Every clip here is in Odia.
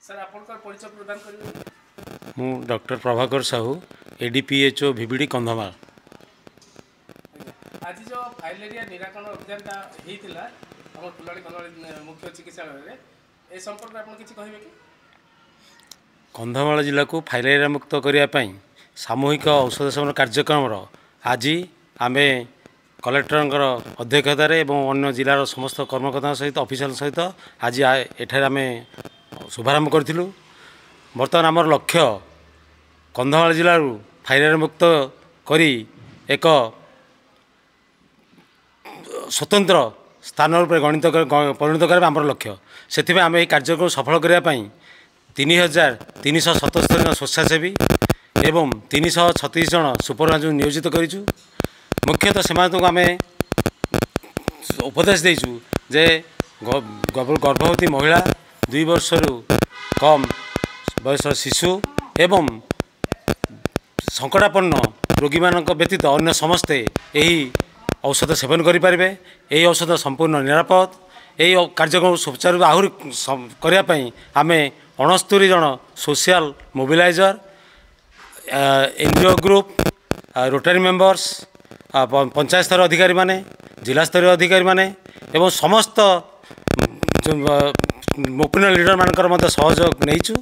ସାର୍, ଆପଣଙ୍କର ପରିଚୟ ପ୍ରଦାନ କରିବେ? ମୁଁ doctor Prabhakar Sahu, ADPHO VBD, Kandhamal. ଆଜ୍ଞା, ଆଜି ଯେଉଁ ଫାଇଲେରିଆ ନିରାକରଣ ଅଭିଯାନଟା ହେଇଥିଲା ଆମ ଫୁଲବାଣୀ କନ୍ଧମାଳ ମୁଖ୍ୟ ଚିକିତ୍ସାଳୟରେ, ଏ ସମ୍ପର୍କରେ ଆପଣ କିଛି କହିବେ କି? କନ୍ଧମାଳ ଜିଲ୍ଲାକୁ ଫାଇଲେରିଆ ମୁକ୍ତ କରିବା ପାଇଁ ସାମୂହିକ ଔଷଧ ସେବନ କାର୍ଯ୍ୟକ୍ରମର ଆଜି ଆମେ କଲେକ୍ଟରଙ୍କର ଅଧ୍ୟକ୍ଷତାରେ ଏବଂ ଅନ୍ୟ ଜିଲ୍ଲାର ସମସ୍ତ କର୍ମକର୍ତ୍ତାଙ୍କ ସହିତ, ଅଫିସରଙ୍କ ସହିତ ଆଜି ଏଠାରେ ଆମେ ଶୁଭାରମ୍ଭ କରିଥିଲୁ। ବର୍ତ୍ତମାନ ଆମର ଲକ୍ଷ୍ୟ କନ୍ଧମାଳ ଜିଲ୍ଲାରୁ ଫାଇଲେରିଆ ମୁକ୍ତ କରି ଏକ ସ୍ୱତନ୍ତ୍ର ସ୍ଥାନ ରୂପେ ଗଣିତ ପରିଣତ କରିବା ଆମର ଲକ୍ଷ୍ୟ। ସେଥିପାଇଁ ଆମେ ଏହି କାର୍ଯ୍ୟକ୍ରମ ସଫଳ କରିବା ପାଇଁ 3377 ଜଣ ସ୍ୱେଚ୍ଛାସେବୀ ଏବଂ 336 ଜଣ ସୁପରଭାଇଜର ନିୟୋଜିତ କରିଛୁ। ମୁଖ୍ୟତଃ ସେମାନଙ୍କୁ ଆମେ ଉପଦେଶ ଦେଇଛୁ ଯେ ଗର୍ଭବତୀ ମହିଳା, 2 ବର୍ଷରୁ କମ୍ ବୟସର ଶିଶୁ ଏବଂ ସଙ୍କଟାପନ୍ନ ରୋଗୀମାନଙ୍କ ବ୍ୟତୀତ ଅନ୍ୟ ସମସ୍ତେ ଏହି ଔଷଧ ସେବନ କରିପାରିବେ। ଏହି ଔଷଧ ସମ୍ପୂର୍ଣ୍ଣ ନିରାପଦ। ଏହି କାର୍ଯ୍ୟକ୍ରମ ସୁଚାରୁ ଆହୁରି କରିବା ପାଇଁ ଆମେ 69 ଜଣ social mobiliser, NGO group, Rotary members, panchayat ସ୍ତର ଅଧିକାରୀମାନେ, ଜିଲ୍ଲା ସ୍ତରୀୟ ଅଧିକାରୀମାନେ ଏବଂ ସମସ୍ତ ଓପିନିଅନ୍ ଲିଡରମାନଙ୍କର ମଧ୍ୟ ସହଯୋଗ ନେଇଛୁ।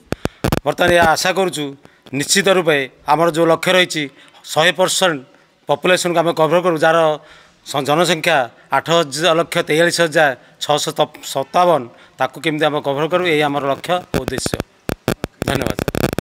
ବର୍ତ୍ତମାନ ଏହା ଆଶା କରୁଛୁ, ନିଶ୍ଚିତ ରୂପେ ଆମର ଯେଉଁ ଲକ୍ଷ୍ୟ ରହିଛି, 100% ପପୁଲେସନକୁ ଆମେ କଭର କରୁ, ଯାହାର ଜନସଂଖ୍ୟା 8,43,657, ତାକୁ କେମିତି ଆମେ କଭର କରୁ, ଏହି ଆମର ଲକ୍ଷ୍ୟ ଓ ଉଦ୍ଦେଶ୍ୟ। ଧନ୍ୟବାଦ।